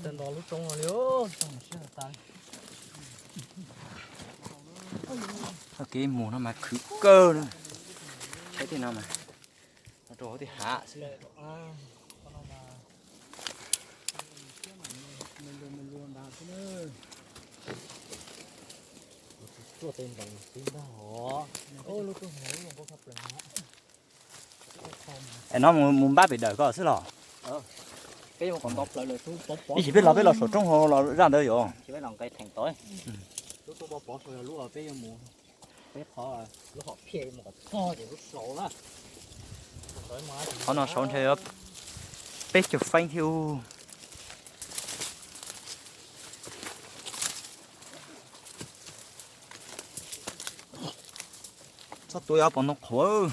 Nto lub roob no li, tau siab tas li. Txoj kev mus no mas khwv kawg na. Saib tej no mas, no rau hauv tej hav xwb. Tuaj tej ntoo xwb ntag os. Es no mus npab pem dawm ko xwb los? Ib chim peb los peb los saum roob hauv los zaj ntawd yom. Qhov no saud ntshe peb caug feeb thiab. Txhob tuav, yuav pom ntoo qhuav.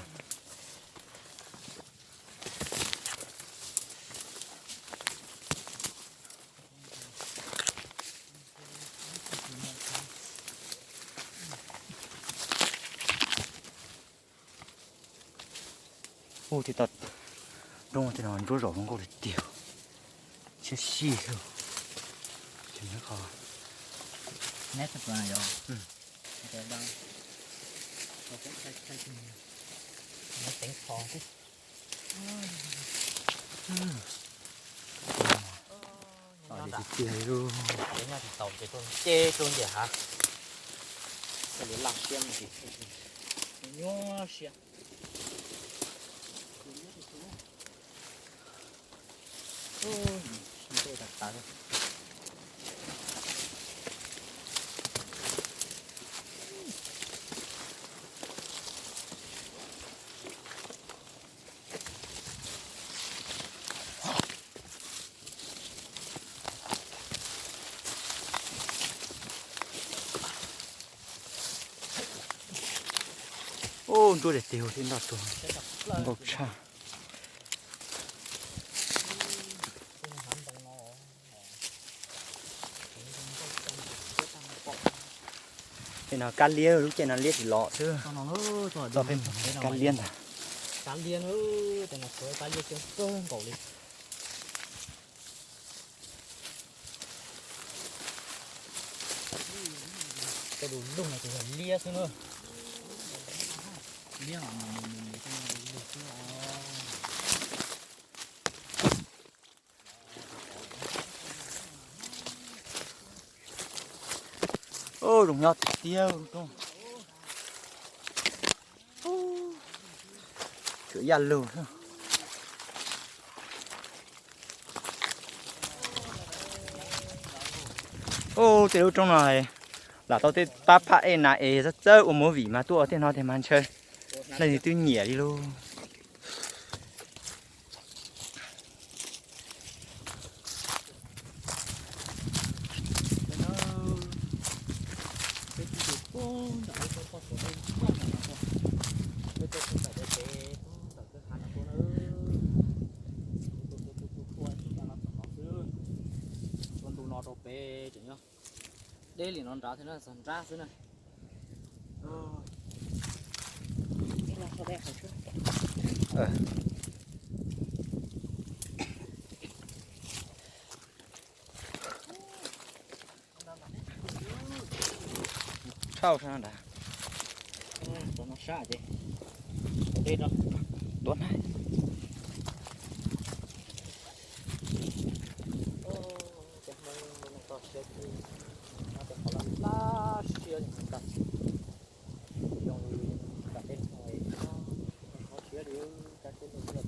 Ub, tej toj roob tej no ntsuab zom zoo nkauj tiag tiag, siab sij xwb. Ces neb qhov, neb qhov, neb teev qhov xwb. Nyob tiag tiag li lauj. Nyob tsis tau ces tuaj nce tuaj nce hav, thiaj li laj siab no ces nyuaj siab. Ub, ntsuab tiag tiag, tej ntoj tuag nkauj tshaj. Tej no kab liab, lub caij no liab tsis los xwb. Txoj peb mus kab liab ntag. Kab liab, tej no kab liab coob kawg nkaus li. Tej lug lug no ces yog liab xwb na. Liab os, mus mus mus tej no lug lug xwb os. Ub, zoo nyob tiag tiag lub roob. Tsuas yaj lug xwb. Ub, tej lub roob no lam tau tej pab phaj ej nas es txawj txawj ua movie mas tuaj ua tej no tiag mas ntshe leej twg twb nyiam li lauj. Tua ntu no rau pem tseem nyob deb li no nrad thiab na, txog nrab xwb na. Tshaj sab nrad. Tuav na. Cov Hmoob no toj siab, no cov qhov laj laj siab li ntag. Zoo li tom tej no, qhov siab li cov teb no